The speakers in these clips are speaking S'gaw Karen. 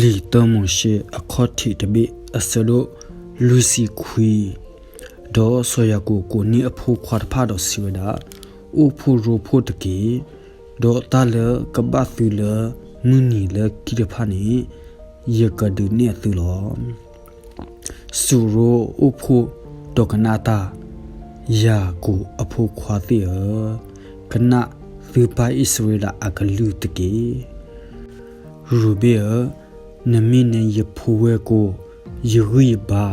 လံာ်တၢမိၤၡ့အခီၣ်ထံးတဘ့ၣ်အဆၢဒိၣ်လွံၢ်ဆံခွံ, ဒီးစီၤယၤကိာ်ကိးန့ၢ်အဖိခွါတဖၣ်ဒီးစံးဝဲဒၣ်, အိၣ်ဖှိၣ်ရိဖှိၣ်တက့ၢ်, ဒီးတၢ်လၢကဘၣ်သုလၢမုၢ်နံၤလၢခံတဖၣ်န့ၣ် ယကဒုးနဲၣ်သုလီၤ. စူၤရိအိၣ်ဖှိၣ်ဒီးကနၣ်တၢ်, ယၤကိာ်အဖိခွါသ့ၣ်ဧၢ, ကနၣ်သုပၢ်အံၣ်စရ့လးအကလုၢ်တက့ၢ်. ရူၤဘ့ၣ်ဧၢ, နမ့ၢ်နဲယဖိဝဲၢ်ကိာ်, ယဂံၢ်ယဘါ,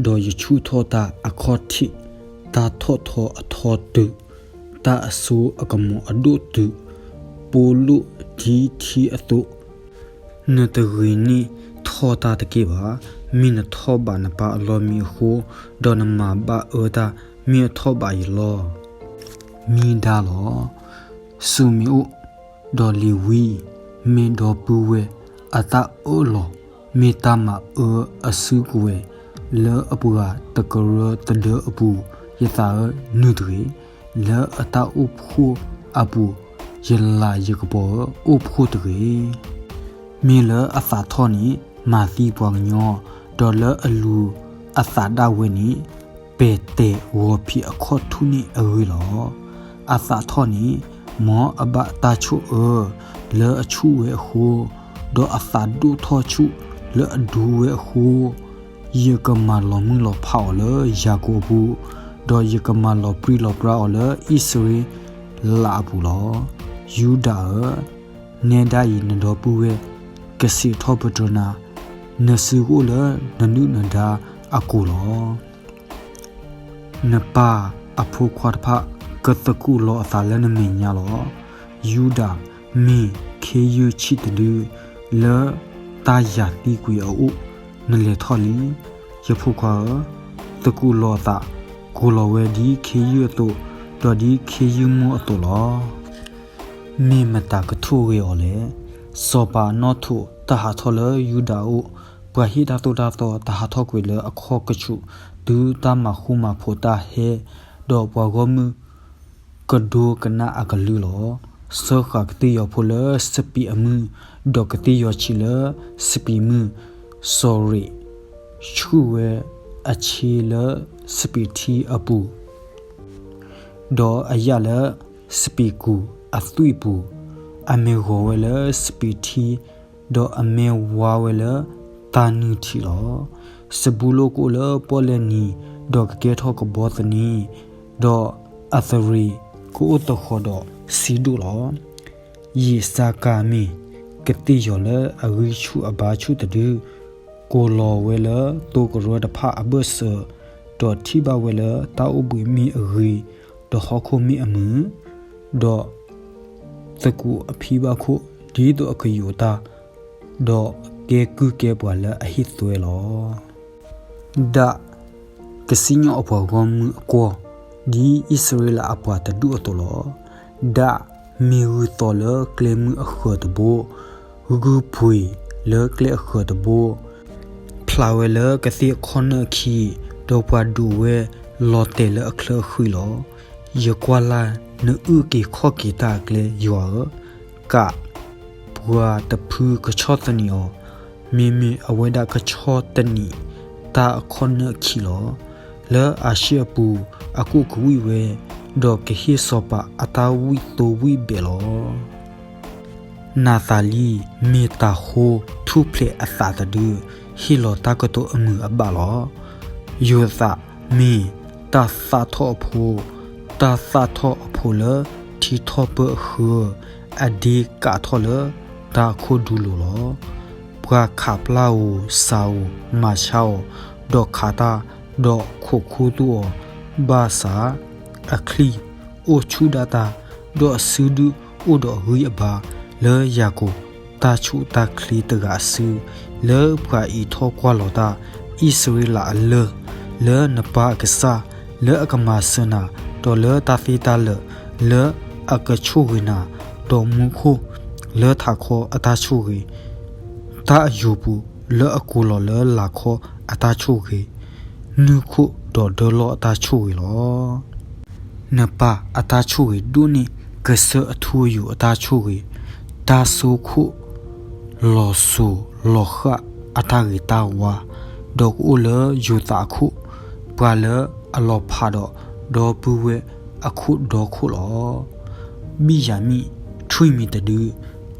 ဒီးယဆူၣ်ထီၣ်တၢ်အခီၣ်ထံး, တၢ်ထီၣ်ထီအထီတုာ်, တၢ်အစိအကမီၤအဒိၣ်တုာ်, ပိလိၣ်ဒ်ထံအသိး, နတဂ့ၤန့ၢ်ထီၣ်တၢ်တက့ၢ်ဘၣ်. မ့ၢ်နထီၣ်ဘးနပၢ်အလီၢ်မံအဃိ, ဒီးနမၤဘၣ်အၢတၢ်, မ့ၢ်အထီၣ်ဘးယလီၢ်မံဒၣ်လီၤ. စိၤမ့ၤအိၣ်, ဒီးလ့ၤဝံ, မ့ၢ်ဒီပုၢ်ဝဲၢ်အတၢ်အၢၣ်လီၤ, မ့ၢ်တၢ်မၤအၢအစုကဝဲၤ, လၢအပှၤတကရၢတဒၢအပူၤ, ယသးဧၢ, နုာ်တဂ့ၤ. လၢအတၢ်အိၣ်ဖှိၣ်အပူၤ, ယလၤယကပီၤဧၢ, အိၣ်ဖှိၣ်တဂ့ၤ. မ့ၢ်လၢအသးထီၣ်န့ၣ် မၤသံပှၤကညီ, ဒီးလၢအလူၤအသးဒၣ်ဝဲန့ၣ်, ပဲာ်တဲာ်ဂီၤဖံးအခီၣ်ထူၣ်န့ၣ်အဂ့ၢ်လီၤ. အသးထီၣ်န့ၣ်, မ်အဘၣ်တၢ်ဆိၣ်အၢလၢအဆူၣ်ဝဲအဃိ, ဒီးအသးဒိၣ်ထီၣ်ဆူၣ်လၢအဒူဝဲအဃိ, ယကမၤလီၤမုၢ်လီၤဖးအီၤလၢယၤကိာ်အပူၤ, ဒီးယကမၤလီၤပြံလီၤပြါအီၤလၢအံၣ်စရ့လးအပူၤလီၤ. ယူဒၤဧၢ, နဲဒၣ်အံၤနဒီပုၢ်ဝဲၢ်ကစံးထီၣ်ပတြၢၤနၤ, နစုအိၣ်လၢနဒုၣ်နဒါအကိာ်လီၤ. နပၢ်အဖိခွါတဖၣ်ကသကူးလီၤအသးလၢနမဲာ်ညါလီၤ. ယူဒၤ, မ့ၢ်ခ့ယုၢ်ဆံးတဒု, လၢတၢ်ယၤသံကွံာ်အအိၣ်, နလဲၤထီၣ်လံ. ယဖိခွါဧၢ, သကူးလီၤအသး, ကိးလီၤဝဲဒ်ခ့ယုၢ်အသိး, ဒီးဒ်ခ့ယုၢ်မိၢ်အသိးလီၤ. မ့ၢ်မတၤကထိၣ်ဂ့ၤအီၤလဲၣ်. စီၤပၤအနီၣ်ထိးတၢ်ဟးထီၣ်လၢယူဒၤအအိၣ်, ပှၤဟ့ၣ်တၢ်သိၣ်တၢ်သီတၢ်ဟးထီၣ်ကွံာ်လၢအခီၣ်ကဆူး, တုၤတၢ်မၤဃူမၤဖိးတၢ်ဟဲ, ဒီးပှၤဂီၢ်မုၢ်ကဒိကနၣ်အကလုၢ်လီၤ. စၢဃာ်ကသ့ၣ်ယီၤဖိလၢစပံးအမုၢ်, ဒီးကသ့ၣ်ယီၤဆံးလၢစပံးမုၢ်, စီၤရ့းဆူၣ်ဝဲအဆ့လၢစပံးထံအပူၤ, ဒီးအယၣ်လၢစပံးကူာ်အသွံၣ်ပူၤ, အမဲာ်ဂီၤဝဲလၢစပံးထံ, ဒီးအမဲာ်ဝါဝဲလၢတၢ်နုၢ်ထံးလီၤ. စဘူလိၣ်ကအိၣ်လၢပီၣ်လဲၣ်နံၤ, ဒီးကကဲထီၣ်ကဘီသန့, ဒီးအသရ့ၤကအိၣ်သဃီၤဒီးစံဒိၣ်လီၤ. ယ့ၣ်စၢ်ကၤမ့ၢ်ကသ့ၣ်ယီၤလၢအဂံၢ်ဆူၣ်အဘါဆူၣ်တဒု, ကိးလီၤဝဲလၢသိကရၢတဖၣ်အဘၢၣ်စၢၤ, ဒီးထံၣ်ဘၣ်ဝဲလၢတၢ်အိၣ်ဘှံးမ့ၢ်အဂ့ၤ, ဒီးဟီၣ်ခိၣ်မ့ၢ်အမုာ်, ဒီးသကူးအဖံဘၣ်ခိၣ်ဒ်သိးအကယိးတၢ်, ဒီးကဲကုၢ်ကဲပှၤလၢအဟ့ၣ်သွဲလီၤ. ဒၣ်ကစံၣ်ညီၣ်အပှၤဂီၢ်မုၢ်အကွီၢ်, ဒ်အံၣ်စရ့လးအပှၤတဒူၣ်အသိးလီၤ. ဒၣ်မ့ၢ်ဂုၢ်သီလၢကျဲမုၢ်အဃၢၤတဘိ, ဂုၢ်ပှ့ၤလၢကျဲအဃၢၤတဘိ, ဖျးဝဲလၢကသ့ၣ်အခီၣ်နၢၣ်အခံ, ဒီးပှၤဒိးဝဲလီၤတဲာ်လၢအချၢအဃံလီၤ. ယကွၢ်လၢ်နအုၣ်က့ၤခီၣ်က့ၤတၢ်အကျဲ, ယွၤဧၢ, ကးပှၤတဖုကဆီၣ်သနံးအီၤ, မ့မ့ၢ်အဝဲဒၣ်ကဆီၣ်သနံးတၢ်အခီၣ်နၢၣ်အခံလီၤ. လၢအၤၡ့ၣ်အပူၤအကိၣ်ကဝံၣ်ဝဲ, ဒီးကဟ့ၣ်စီၤပၤအတၢ်ဝံၣ်သိဝံၣ်ဘဲးလီၤ. နၤသၤလံမ့ၢ်တၤဟိထူၣ်ဖျဲးအသးတဒု, ဟ့ၣ်လီၤတၢ်ကတိၤအမုာ်အဘၣ်လီၤ. ယိၤသးမ့ၢ်တၢ်သၣ်ထီၣ်အဖိ, တၢ်သၣ်ထီၣ်အဖိလၢထံထီၣ်ပၢၢ်အဃၢ, အဒ့ကးထီၣ်လၢတၤခိၣ်ဒူလိၤလီၤ. ပှၤခးပျၢ်ဧိၤစးဧိၤမၤဆါအီၤ, ဒီးခးတၢ်, ဒီးခိးခူသူၣ်အီၤ, ဘၣ်ဆၣ်အချံၣ်အိၣ်ဆူၣ်ဒၣ်တၢ်, ဒီးအစုဒုၣ်အိၣ်ဒီးဂံၢ်အဘါ, လၢယၤကိာ်တၢ်ဆူးတၢ်ချ့တဂၤအစု, လၢပှၤအံးထီၣ်ကွၢ်လီၤတၢ်, အံၣ်စရ့လးအလၢၢ်, လၢနပၢ်အကစၢ်, လၢအကမၤစၢၤနၤ, ဒီးလၢတၢ်သ့တၢ်လၢာ်, လၢအကဆိၣ်ဂ့ၤနၤ, ဒီးမူခိၣ်လၢထးခီအတၢ်ဆိၣ်ဂ့ၤ, တၢ်အယိာ်ပူၤလၢအကိးလီၤလၢလာ်ခီအတၢ်ဆိၣ်ဂ့ၤ, နူၢ်ခိၣ်ဒီးဒၢလီၢ်အတၢ်ဆိၣ်ဂ့ၤလီၤ. နပၢ်အတၢ်ဆိၣ်ဂ့ၤဒိၣ်န့ၢ်ကစၢၢ်အထူအယိာ်အတၢ်ဆိၣ်ဂ့ၤ, တၢ်စိခိၣ် လီၤစိၤလီၤဃၣ်အတၢ်ဂ့ၤတၢ်ဝါ, ဒီးကအိၣ်လၢယိၤသးအခိၣ်, ပှၤလၢအလီၤဖးဒီးဒီပုၢ်ဝဲၢ်အခိၣ်ဒီခိၣ်လီၤ. ဘံၣ်ယၤမံၣ် ထွံၣ်မံၤတဒု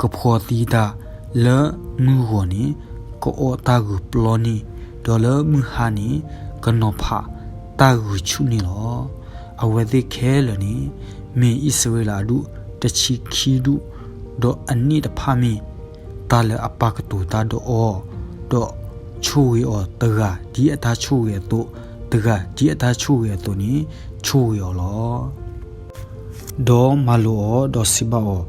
ကဖှီသံတၢ်, လၢမုၢ်ဂီၤန့ၣ် ကအီၣ်တၢ်ဂုၤပျီန့ၣ်, ဒီးလၢမုၢ်ဟါန့ၣ် ကနီၤဖးတၢ်ဂုၤဆူၣ်န့ၣ်လီၤ. အဝဲသ့ၣ်ခဲလၢာ်န့ၣ် မ့ၢ်အံၣ်စရ့လးအဒူၣ်တဆံခံဒူၣ်, ဒီးအန့ၣ်တဖၣ်မ့ၢ် တၢ်လၢအပာ်ကတိၤတၢ်ဒီးအီၤ, ဒီးဆိၣ်ဂ့ၤအီၤတဂၤဒ်အတၢ်ဆိၣ်ဂ့ၤအသိး, တဂၤဒ်အတၢ်ဆိၣ်ဂ့ၤအသိးန့ၣ် ဆိၣ်ဂ့ၤအီၤလီၤ. ဒီးမၤလိာ်အီၤ, ဒီးစံးဘၣ်အီၤ,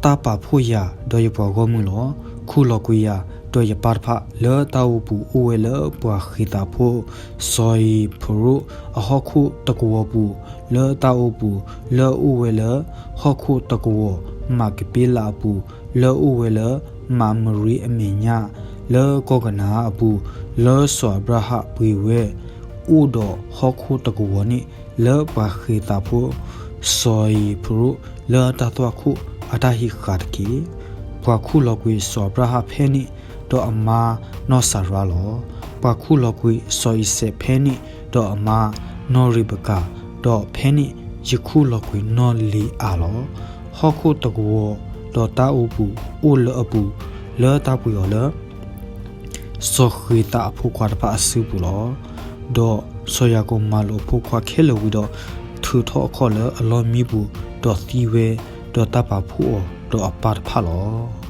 တၢ်ပာ်ဖှိၣ်ယၤဒီးယပှၤဂီၢ်မုၢ်လီၤ. ခူၣ်လီၤကွံာ်ယၤဒီးယပၢ်တဖၣ်လၢတၢ်အိပူၤ, အိၣ်ဝဲလၢပှၤဃ့ၤသးဖိ, စီၤဧ့ၤဖရိၣ်အဟီၣ်ခိၣ်တကဝီၤပူၤ, လၢတၢ်အိပူၤ, လၢအအိၣ်ဝဲလၢဟီၣ်ခိၣ်တကဝီၤမးကပ့လးအပူၤ, လၢအအိၣ်ဝဲလၢမးမရံအမဲာ်ညါ, လၢကီၢ်ကနၤအၤအပူၤ, လၢစီၤအၤဘြၤဟၣ်ပှ့ၤဝဲ, အိၣ်ဒီးဟီၣ်ခိၣ်တကဝီၤန့ၣ်, လၢပှၤဃ့ၤသးဖိ, စီၤဧ့ၤဖရိၣ်လၢတၢ်သွၣ်ခိၣ်အတၢ်ဟံးဃာ်တက့ၢ်. ပှၤခူၣ်လီၤကွံာ်စီၤအၤဘြၤဟၣ်ဖဲန့ၣ်, ဒီးအမါနီၢ်စၤရါလီၤ. ပှၤခူၣ်လီၤကွံာ်စီၤအံၤစဲးဖဲန့ၣ်, ဒီးအမါနီၢ်ရ့ဘကၤ, ဒီးဖဲန့ၣ်ယခူၣ်လီၤကွံာ်နီၢ်လံၤအၤလီၤ. ဟီၣ်ခိၣ်တကဝီၤဒီးတၢ်အိပူၤအိၣ်လၢအပူၤ, လၢတၢ်ပှ့ၤအီၤလၢ စီၤဃ့ၤသးအဖိခွါတဖၣ်အစုပူၤလီၤ. ဒီးစီၤယၤကိာ်မၤလိာ်အဖိခွါခဲလၢာ်ဝံၤဒီး, ထုးထီၣ်အခီၣ်လၢအလီၢ်မံပူၤ, ဒီးသံဝဲ, ဒီးတၢ်ပာ်ဖှိၣ်အီၤဒီးအပၢ်တဖၣ်လီၤ.